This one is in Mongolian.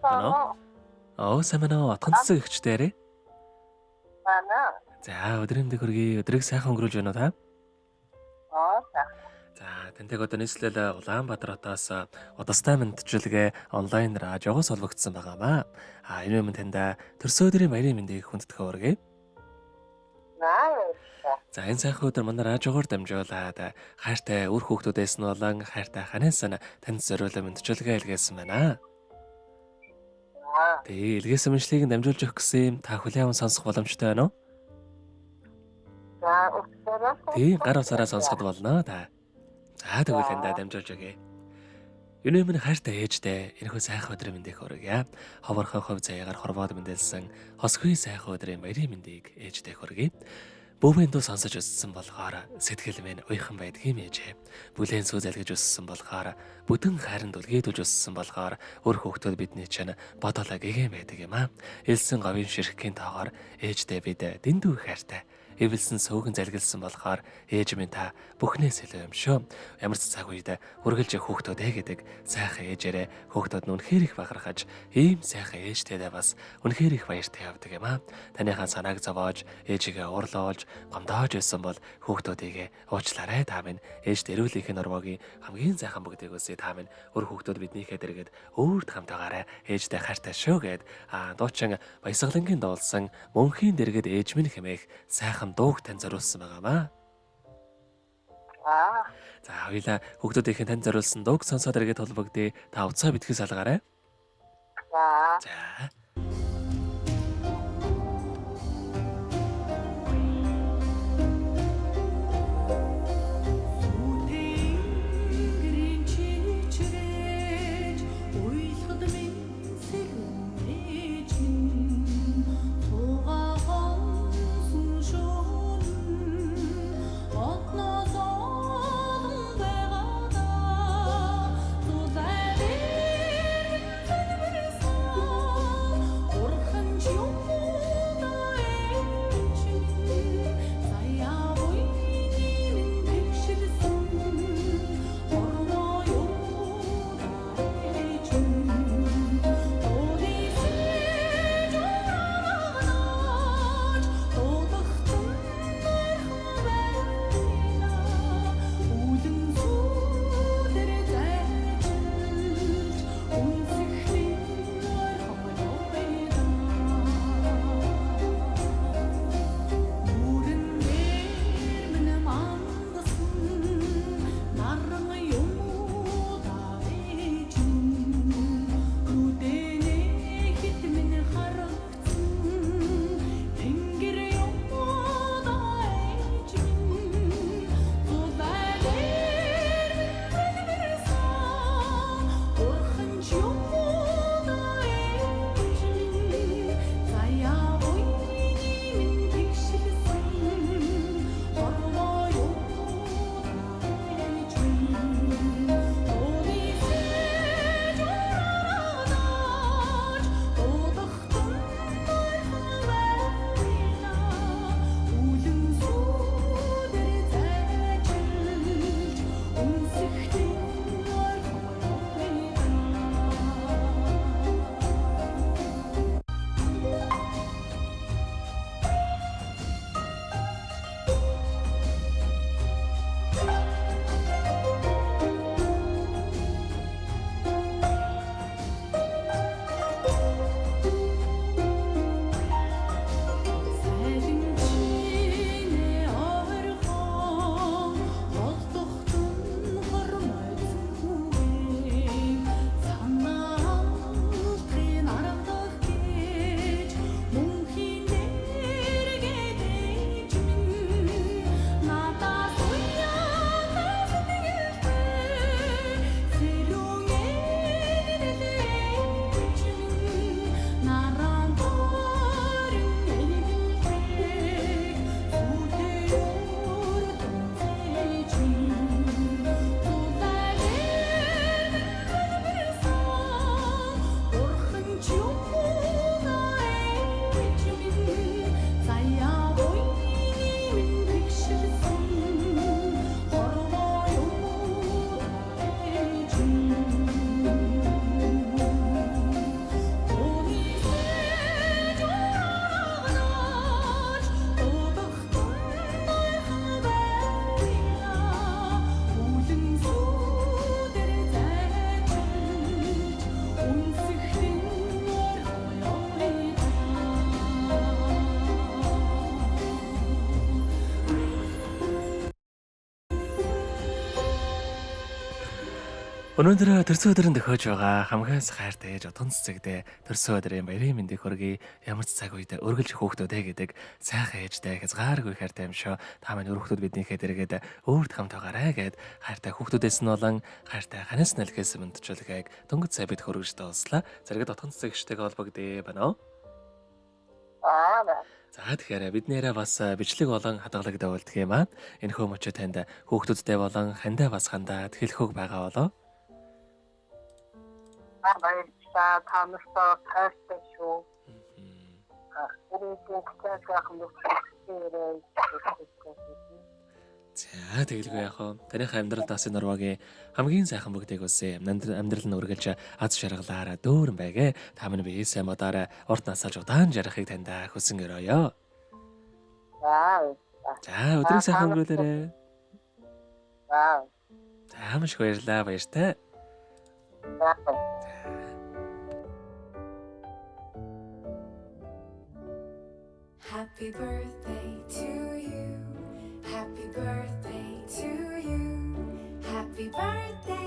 Алло. Оо, сайн байна уу? Отгон цэцэг эгчтэй арай. Байна. За, өдрийн мэндийг хүргэе. Өдрийг сайхан өнгөрүүлж байна уу та? Аа, за. За, тантай одоо нийслэл Улаанбаатар хотоос удастай мэндчилгээ онлайн радиогоос холбогдсон байгаамаа. А энэ өмнө таньда төрсөн өдрийн баярын мэндийг хүндэтгэн хүргэе. Наа. За, энэ сайхан өдөр манай радиогоор дамжуулаад хайртай үр хүүхдүүдээс нь болон хайртай ханаас нь танд зориулан мэндчилгээ илгээсэн байна. Аа. Тэгээ илгээсэн мэндчлэгийг дамжуулж өгөх гэсэн юм та хүлээн аван сонсох боломжтой байна уу? За, өглөөрөө. Тийм, гар утсаараа сонсоход болно та. За, тэгвэл таньдаа дамжуулж өгье. Юуны минь хайртай ээжтэй энэхүү сайхан өдрийн мэндийг хүргье. Ховорхон хувь заяагаар хорвоод мэндэлсэн хосгүй сайхан өдрийн баярын мэндийг ээжтэй хүргье. Бүүвэн дуу сонсож өссөн болохоор сэтгэл минь уйхан байдгийн ээжээ. Бүлээн сүү залгиж өссөн болохоор бүтэн хайранд үлгээдүүлж өссөн болохоор өр хүүхдүүд бидний чинь бодолоо гэгээн байдаг юм аа. Элсэн говийн ширхгийн тоогоор ээжтэй бид дэндүү хайртай. Эвэлсэн сөөгөн залгилсан болохоор ээж минь та бүхнээс илүү юм шүү. Ямар ч цаг үед үргэлж хүүхдүүдээ гэдэг сайхан ээжээрээ хүүхдүүд нь үнэхээр их бахархаж ийм сайхан ээжтэйдээ бас үнэхээр их баяртай явдаг юм аа. Таныхаа санааг зовоож, ээжигээ уурлуулж, гомдоож байсан бол хүүхдүүдийг уучлаарай та минь. Ээж дэрүүлийнх нь нормогийн хамгийн сайхан бүгдийг үсэ та минь. Өр хүүхдүүд биднийхээ дэргэд өөрт хамтаагаарай. Ээжтэй хайртай шүү гэд дуучин Баясгалангийн дуулсан мөнхийн дэргэд ээж минь хэмээх сайхан дууг тань зориулсан байгаамаа. Аа. За, хоёлаа хүүхдүүдийнх нь тань зориулсан дууг сонсоод эргээд холбогдъё. Та уцаа битгий салгаарай. За. За. Тэнгэрийн чичрэж уйлахад минь сэрнэж минь тугаа хонсон шөнө одноос олон байгаадаа зулай дээр зэнбэрсэн урхан ч юм уу ээж минь заяа буйны минь бэхшилсэн орноо юм уу ээж минь дууны сэж урамнаж дуудахтан ойрхон байна үлэн сүдэр зайчилж үнсэхлэн ойрхон байна. Бүрэн дээр минь мандсан наран юм уу ээж минь. Өнөөдөр төрсөн өдөр нь төхөөж байгаа хамгийн хайртай ээж Утган цэцэгдээ төрсөн өдрийн баярын мэндийг хүргэе. Ямар ч цаг үед өргөлж хөөхтөдэй гэдэг сайхан ээжтэй хязгааргүй хайртай юм шүү. Та минь өргөхдүүд биднийхээ дэргэд өөрт хамт байгаарай гэд хайртай хүүхдүүдээс нь болон хайртай ханаас нэлхээс мэдчилгээг дөнгөж сая бид хөргөж дууслаа. Зэрэгэд Утган цэцэгчтэйг холбогдъё байна уу? Аа. За тэгэхээр бид нэрээ бас бичлэг болон хадгалагдав болдго юм аа. Энэ хөө мөчөө танд хүүхдүүдтэй болон хандаа бас хандаа хэлэх үг байгаа болов. Аа, баярлалаа. Та нартай хайртай шүү. Өрөөдөө сайхан нөхцөлтэй. За тэгэлгүй яах вэ? Таных амьдрал даасын нурвагийн хамгийн сайхан бүгдийг үсэ. Амьдрал нь үргэлж аз жаргалаараа дүүрэн байгээ. Та минь бие сайн бодоорой. Урт насалж удаан жаргахыг таньда хүсэн өрөөё. За. За өдрийг сайхан өнгөрүүлээрэй. За. За маш их баярлалаа. Баяртай. За. Happy birthday to you. Happy birthday to you. Happy birthday.